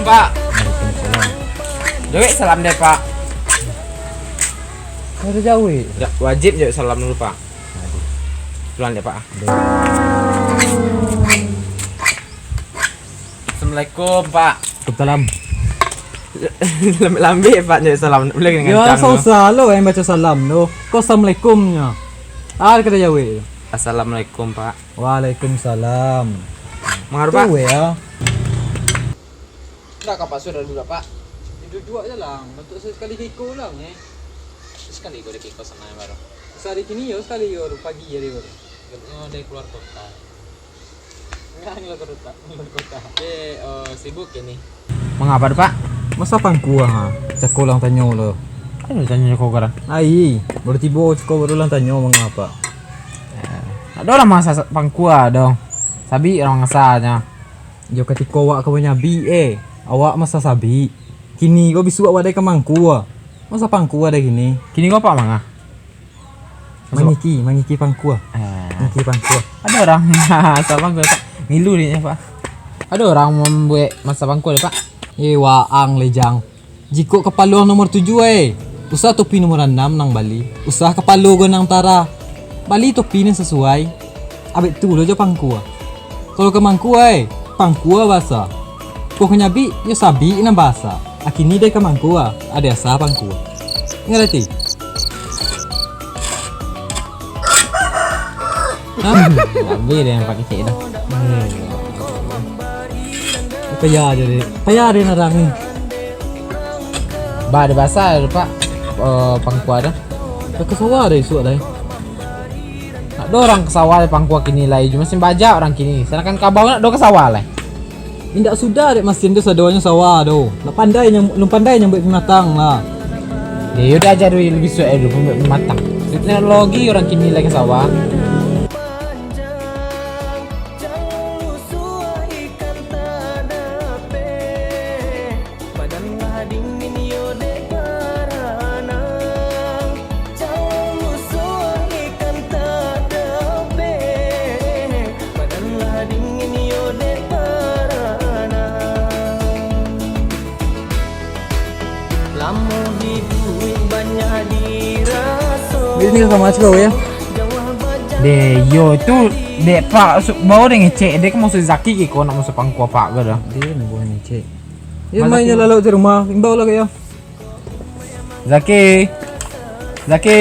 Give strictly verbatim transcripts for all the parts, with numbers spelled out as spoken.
Pak. Waalaikumsalam. Jawek salam dek, Pak. Kada jawek. Ya, wajib jawek salam dulu, Pak. Aduh. Pulang dek, Pak. Aduh. Assalamualaikum, Pak. Waalaikumsalam. Lam-, lambek, Pak, jawek salam. Boleh dengan Ya, kencang, susah lo yang baca salam tu. Kok assalamualaikumnya? Ah, kada jawek. Assalamualaikum, Pak. Waalaikumsalam. Mangaro, Pak? Tu, ya. Ndak ka pasar dulu dah, Pak. Duduak je lah. Bantuak saya sekali kiko pulang, eh. Sekali kau dah kiko sana baru. Sehari kini yo, sekali yo, pagi hari baru. Yo, dari keluar kota. Enggak, keluar kota. Keluar kota. Oke, eh, sibuk ya nih. Mangapa tu, Pak? Masa pangkua, ha? Cako urang tanyo lo. Ayo tanyo cako urang. Ai, baru tibo cako baru urang tanyo mangapa. Eh, ada orang masa sa-, pangkua dong. Sabik orang masanya. Yo katiko awak ka manyabik, eh, awak masa sabik. Kini ko bisuak awak dai ka mangkua. Masa pangkua dai kini? Kini ko apak manga? Mangiki, mangiki pangkua. Eh. Mangiki pangkua. Ada orang masa pangkua, Pak. Milu ni, Pak. Ada orang mambuek masa pangkua, Pak. Eh, waang lejang. Jikok kapalo nomor tujuah, eh, usah topi nomor anam nang bali. Usah kapalo go nang tara. Bali topi nan sasuai. Abek tu lo jo pangkua. Kalau ka mangkua, eh, pangkua basa. Kok ka nyabik, yo sabik nan basa. Akini dai ka mangkua, ado asa pangkua. Ngarati? Hah? Habis deh nampak kecek dah. Payah je deh. Payah deh narang ni. Ba, ado basa ado, Pak. Eh, pangkua dah. Dah ka sawah dah isuak dah. Nak do orang ka sawah deh pangkua kini lai. Cuma sin bajak orang kini. Sedangkan kabau nak do ka sawah lai. Indak sudah dek masin tu sadonyo sawah tu. Lah pandai nyam-, lun pandai nyambuik binatang lah. Yo, yo dah aja dulu lebih suai dulu pembuat binatang. Teknologi orang kini lai ka sawah. Badan lah dingin yo dek paranang, jan musuah ikan tadabe. Badan lah dingin yo dek paranang. Lamo hiduik banyak diraso. Ini sama aja kau ya. Deh, yo tu dek Pak su-, baru deh ngecek dek maksud Zaki ke kau nak masuk pangku apa ke dah? Dia ni boleh ngecek. Yo, mainnyo lalok di rumah, imbau lah, yo. Zaki. Zaki.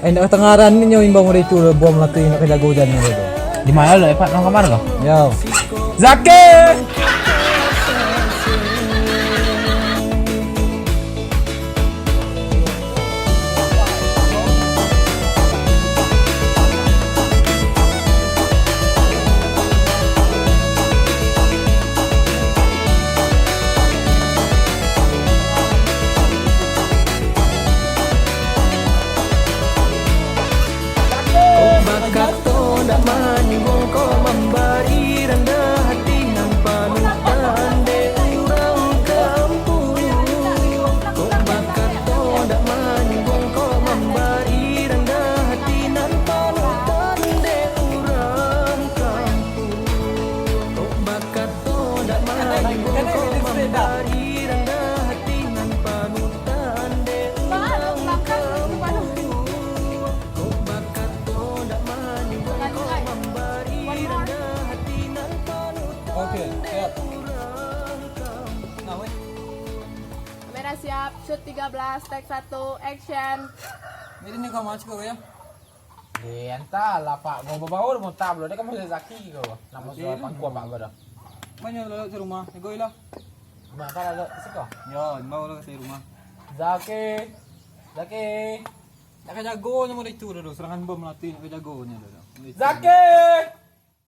Eh, nak katangaran ni nyo imbau dari tu, bom lah tu, nak ka jago jan ni. Di mana lo, Pak? Nang kamar ko? Yo. Zaki. Kok bakato ndak manyuruang, kok mambari randah hati nan panutan dek urang kampuang. Kok bakato ndak manyuruang, kok mambari randah hati nan panutan dek urang kampuang. Kok bakato ndak manyuruang, kok mambari randah hati nan panutan dek urang kampuang. Kok bakato ndak manyuruang, kok mambari randah hati nan panutan dek urang kampuang. Kamera siap, shoot tiga belas, take satu, action. Jadi ni kamu aja kau ya? Eh, antahlah, Pak. Kau babawa udah mau tablo. Dia kan masih Zaki kau. Nak masuk pangku apa kau dah? Banyak lalok di rumah. Ego ilah. Mana kau lalok ke siko? Yo, imbau lah ke rumah. Zaki. Zaki. Nak ka jago nyo model itu dah, dah. Serangan bom latih nak ka jago nyo dah, dah. Zaki!